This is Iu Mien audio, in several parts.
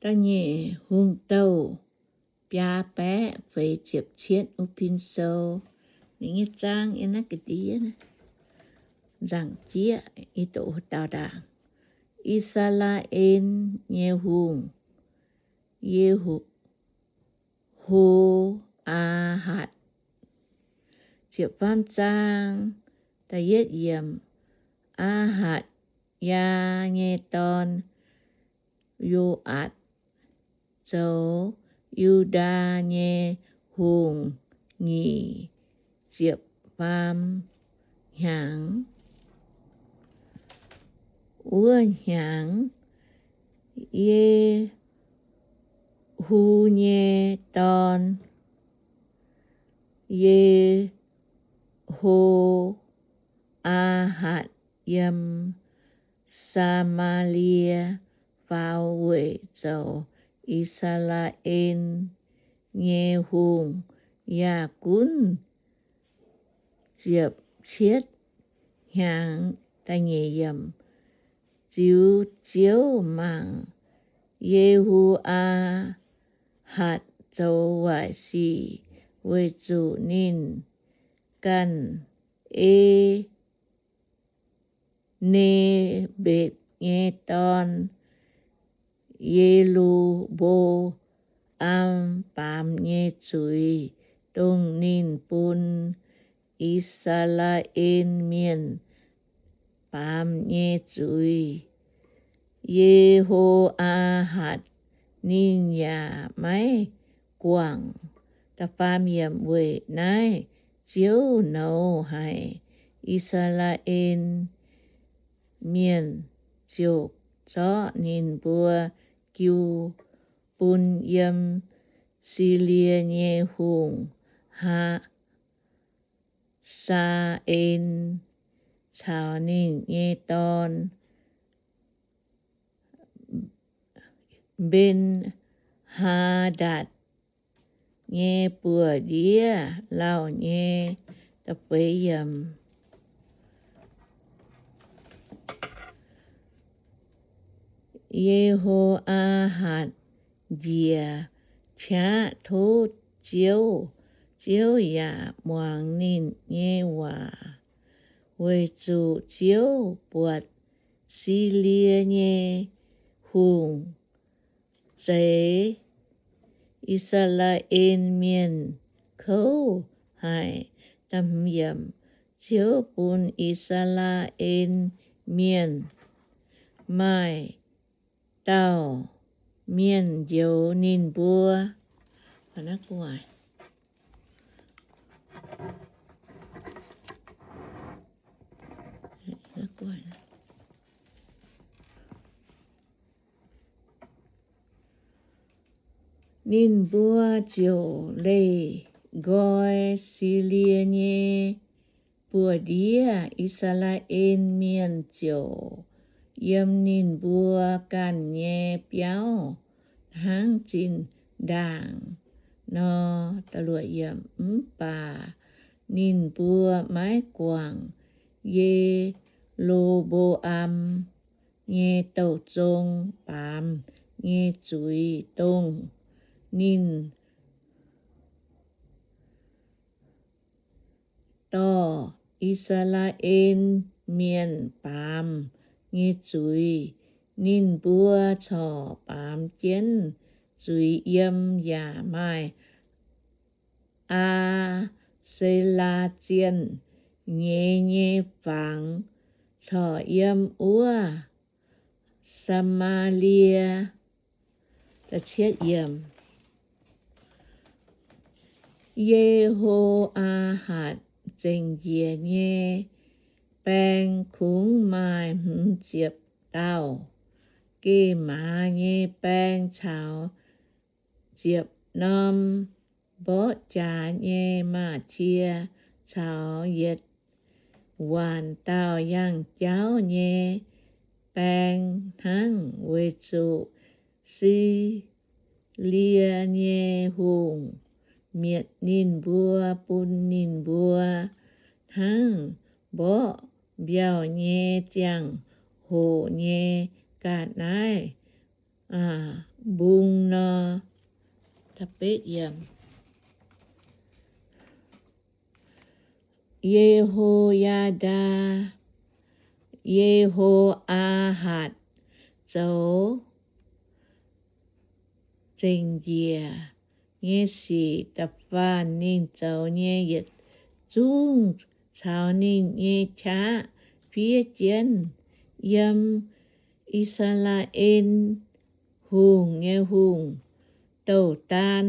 Da'nyeic Hungh Douh biaa baeqv feix ziepc cietv, Upin Sou. Ninh nyei zaang yiem naaiv ga'ndiev, nzaangc jieqv, i doqc dauh ndaangc. I^saa^laa^en nyei hungh, Ye^ho^aa^hatc. Ziepc faam zaang, da'yietv yiemc. Aa^hatc^yaa nyei dorn, Yo^aatc, zoux Yu^ndaa nyei hungh nyic ziepc faam hnyangx. Wuov hnyangx, Yehu nyei dorn, Yeho^aa^hatc, yiem Saa^maa^lie faaux weic zoux I^saa^laa^en nyei hungh, yaac gunv ziepc cietv hnyangx. Da'nyeic yiemc. Ziux Ziouv mangc Yehu^aa^hatc zoux waaic sic, weic zuqc ninh ganh ei Ne^mbetc nyei dorn, Ye^lo^mbo^am, baamz nyei zuiz, dongh ninh bun I^saa^laa^en Mienh baamz nyei zuiz. Ye^ho^aa^hatc ninh yaac maiv guangc. Da'faam yiemc. Weic naaiv Ziouv nouz haic I^saa^laa^en Mienh, ziouc zorqv ninh mbuo jiu bun yiem Silie nyei hungh, Haa Saa^en, caux ninh nyei dorn, Mben^haa^ndatc, nyei buoz-ndiev lauh nyei. Ye^ho^aa^hatc njiec qaqv tov Ziouv. Ziouv yaac muangx ninh nyei waac, weic zuqc Ziouv buatc Silie nyei hungh zeix I^saa^laa^en Mienh kouv haic. Ziouv bun I^saa^laa^en Mienh maaih dauh mienh njoux ninh mbuo. Ninh mbuo ziouc leih nqoi Silie nyei buoz-ndiev. I^saa^laa^en Mienh ziouc yiem ninh mbuo ganh nyei biauv hnangv zinh ndaangc nor. Mv baac ninh mbuo maiv guangc Ye^lo^mbo^am nyei douh zong baamz nyei zuiz, dongh ninh dorh I^saa^laa^en Mienh baamz nyei zuiz. Ninh mbuo corc baamz jienv zuiz yiem, yaac maaih Aa^se^laa Zienh nyeiz nyei fangx corc yiem wuov Saa^maa^lie. Ye^ho^aa^hatc zengc njiec nyei baeng kungx maaih hmz ziepc dauh. Geh maaz nyei baeng caux ziepc norm mborqv jaax nyei maaz-cie caux yietc waanc dauh yangh jauv nyei baeng hnangv, weic zuqc Silie nyei hungh mietc ninh mbuo, bun ninh mbuo hnangv mborqv mbiauh nyei ziangh hoc nyei ga'naaiv mbung nor. Yehoyada, Yehoahatc zoux zengc njiec nyei sic da'faanh ninh zoux nyei yietc zungv caux ninh nyei qaqv fiev jienv yiem I^saa^laa^en Hungh nyei hungh douh daan.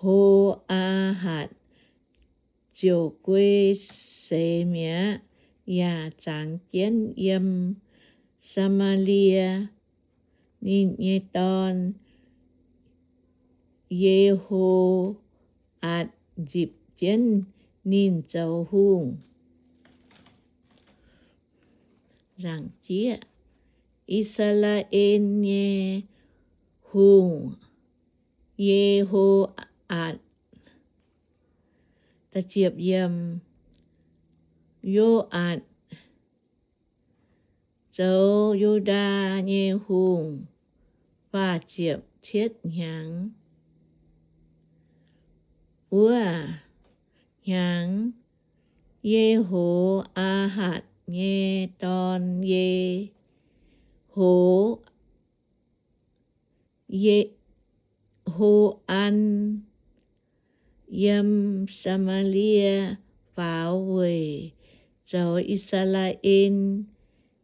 Yehoahatc ziouc guei seix mi'aqv, yaac zangx jienv yiem Saa^maa^lie. Ninh nyei dorn, Yehoaatc, nzipc jienv ninh zoux hungh. I^saa^laa^en nyei hungh, Yehoaatc, Yoaatc zoux Yudaa nyei hungh faah ziepc cietv hnyangx. Wuov hnyangx, Yehoaahatc nyei dorn, Yehoaan, yiem Saa^maa^lie faaux weic zoux I^saa^laa^en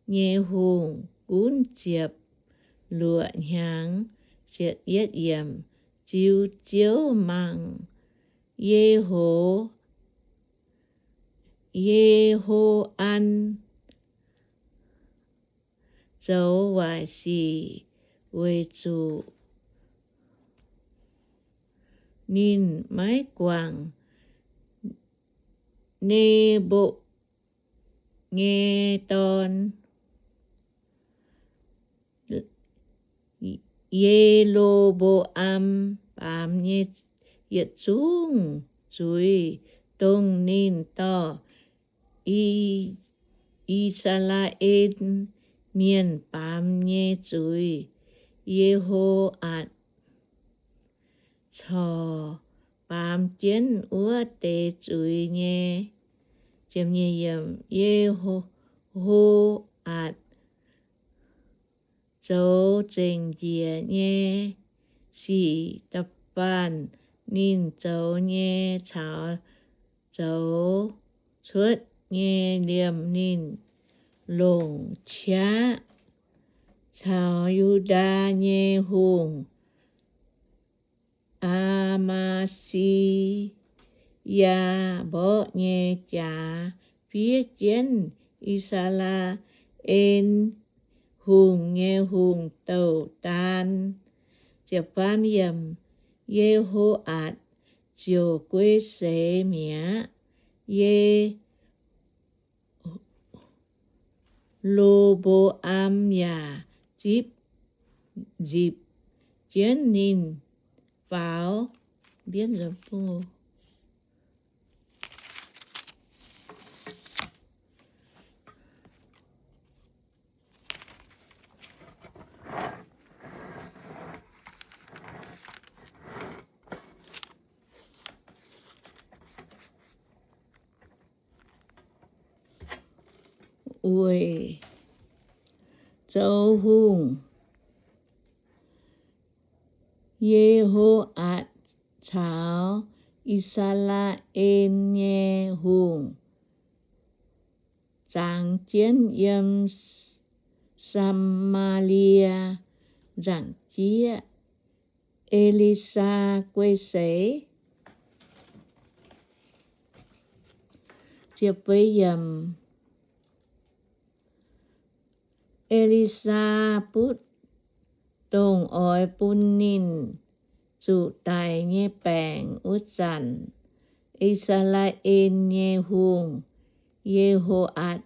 nyei hungh gunv ziepc luoqc hnyangx. Ziux Ziouv mangc Yeho, Yehoaan zoux waaic sic, weic zuqc ninh maiv guangc Ne^mbo nyei dorn, Ye^lo^mbo^am, baamz nyei yietc zungv zuiz, dongh ninh dorh I, I^saa^laa^en Mienh baamz nyei zuiz. Yehoaatc corc baamz jienv wuov deix zuiz nyei. Yehoaatc zoux zengc njiec nyei sic da'faanh ninh zoux nyei caux zoux cuotv nyei liemh ninh longc qaqv caux Yudaa nyei hungh, Aa^maa^si^yaa, mborqv nyei jaax fiev jienv I^saa^laa^en Hungh nyei hungh douh daan. Yehoaatc ziouc guei seix mi'aqv. Ye Lo^mbo^am yaac zipv, nzipc jienv ninh faaux. Weic zoux hungh, Yehoaatc caux I^saa^laa^en nyei hungh zangx jienv yiem Saa^maa^lie. Nzaangc jieqv, E^li^saa guei seix. E^li^saa butv dongh oix bun ninh zuqc daic nyei baengc wuov zanc, I^saa^laa^en nyei hungh, Yehoaatc,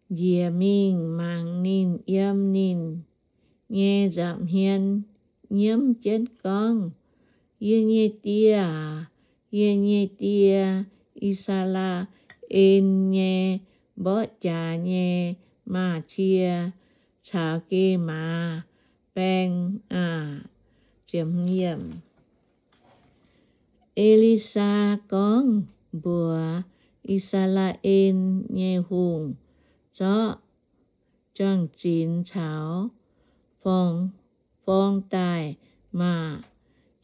njiec mingh mangc ninh yiem ninh nyei nza'hmien nyiemv jienv gorngv, Yie nyei die aac, yie nyei die, I^saa^laa^en nyei mborqv jaax nyei maaz-cie caux gemx maaz baeng aqv. E^li^saa gorngv mbuox I^saa^laa^en nyei hungh, Zorqv juang-zinx caux forng daaih maah!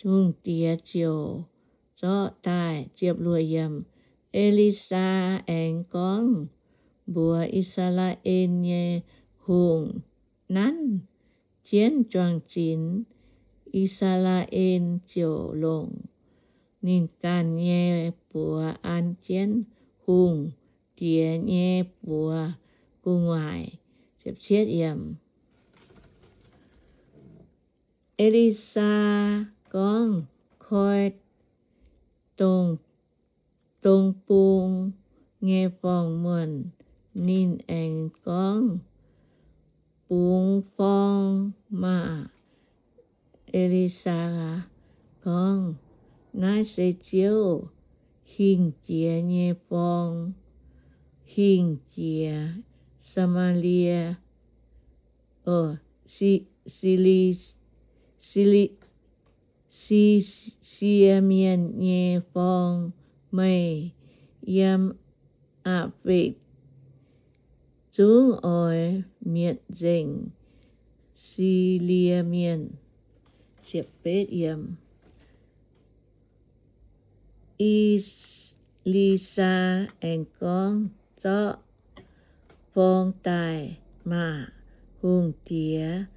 Hungh diex ziouc zorqv daaih. E^li^saa aengx gorngv mbuox I^saa^laa^en nyei hungh, Nanv jienv juang-zinx. I^saa^laa^en ziouc longc ninh ganh nyei buoz an jienv hungh diex nyei buoz gu'nguaaic. E^li^saa gorngv, Koi dongh bung nyei forng-muonh. Ninh aengx gorngv, Bungx forng maah! E^li^saa gorngv, Naaiv se Ziouv hingh jiex nyei forng, hingh jiex Saa^maa^lie, Si, Si, Silie Mienh nyei forng. Meih yiem Aa^fekc zungv oix mietc nzengc Silie Mienh. E^li^saa aengx gorngv, Zorqv forng daaih maah! Hungh diex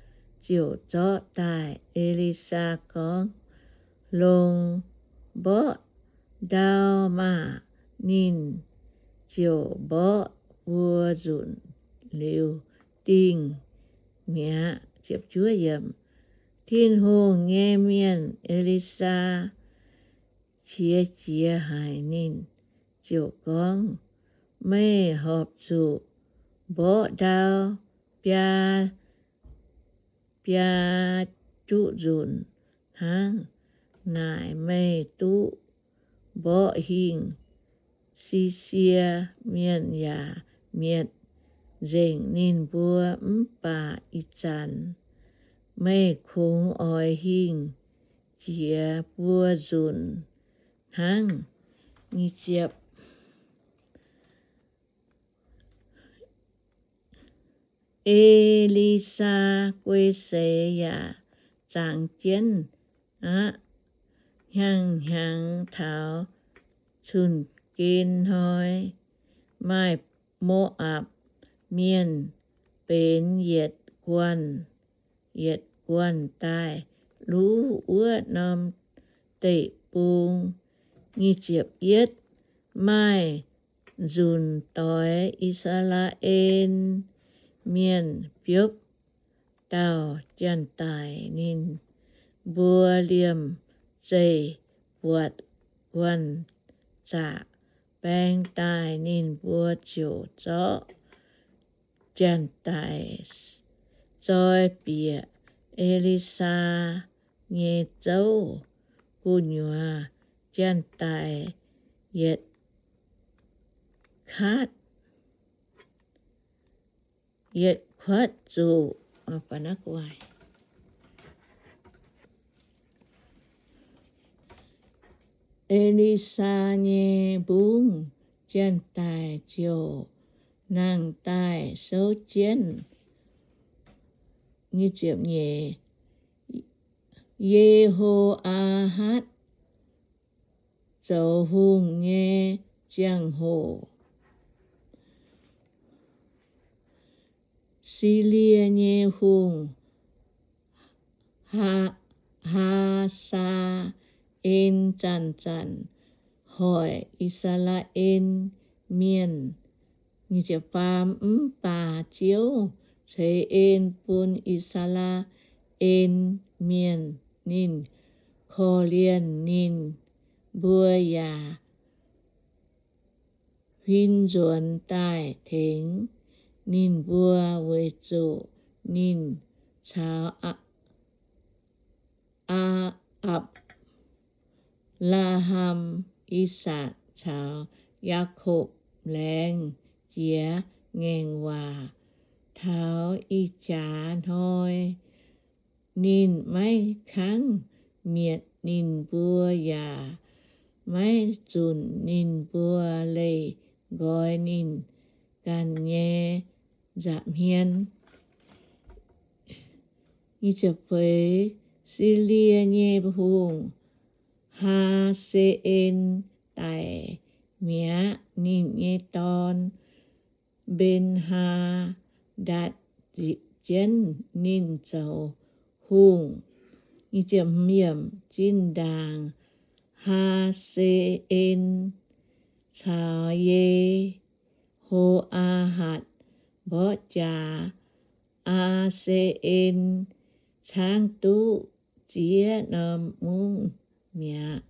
ziouc zorqv daaih. E^li^saa gorngv, Longx mborqv ndau maah! Ninh ziouc mborqv buo nzunc liuz dingh mi'aqv. Tin-Hungh nyei mienh, E^li^saa, qiex jiez haic. Ninh ziouc gorngv, Meih horpc zuqc mborqv ndau biaa, biaa juqv nzunc hnangv. Naaic meih duqv mborqv hingh Silie Mienh yaac mietc nzengc ninh mbuo. Mv baac ih zanc meih kungx oix hingh jiex buo nzunc hnangv. E^li^saa guei seix yaac zangx jienv aqv. Hnyangx-hnyangx taux cun-gen hnoi, maaih Mo^apc Mienh benx yietc guanh, yietc guanh daaih luv wuov norm deic-bung. Maaih nzunc doix I^saa^laa^en Mienh biopv dauh janx-daic. Ninh mbuo liemh zeih buatc guanh zaqc baeng daaih, ninh mbuo ziouc zorqv janx-daic zoi bieqc E^li^saa nyei zouv. Gu'nyuoz janx-daic yietc katv, yietc kuatv zuqc E^li^saa nyei mbungv, janx-daic ziouc nangh daaih souv jienv. Ye^ho^aa^hatc zoux hungh nyei ziangh hoc, Silie nyei hungh, Haa^saa^en, zanc-zanc hoic I^saa^laa^en Mienh. Mv baac Ziouv ceix en bun I^saa^laa^en Mienh. Ninh korv-lienh ninh mbuo yaac huin nzuonx daaih tengx ninh mbuo, weic zuqc ninh caux Aa, Apc, laa^ham, I^sakc caux Yaakopv laengz jiex ngaengc waac taux ih jaax hnoi ninh maiv kangv mietc ninh mbuo yaac maiv zunc ninh mbuo leih nqoi ninh ganh nyei nza'hmien. Silie nyei hungh, Haa^se^en, daic mi'aqv. Ninh nyei dorn, Mben^haa^ndatc, nzipc jienv ninh zoux hungh. Zinh ndaangc Haa^se^en caux Ye^ho^aa^hatc mborqv jaax. Haa^se^en caangv duqv ziex norm mungv mi'aqv.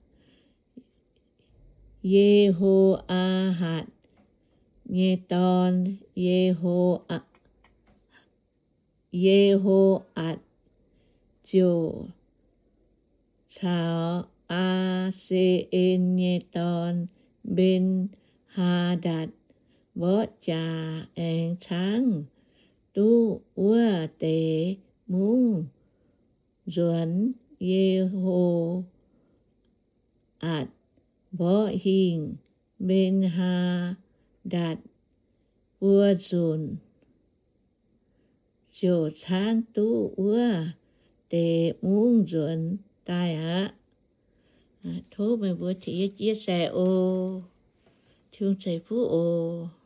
Ye^ho^aa^hatc nyei dorn, Ye^ho, Ye^ho^atc, ziouc caux Haa^se^en nyei dorn, Mben^haa^ndatc, mborqv jaax aengx caangv duqv wuov deix mungv nzuonx. Ye^ho atc mborqv hingh Mben^haa^ndatc buo nzunc, ziouc caangv duqv wuov deix mungv nzuonx daaih aqv. Tov meih mbuo tengx yie chia sẻ oc. Tin-Hungh ceix fuqv oc.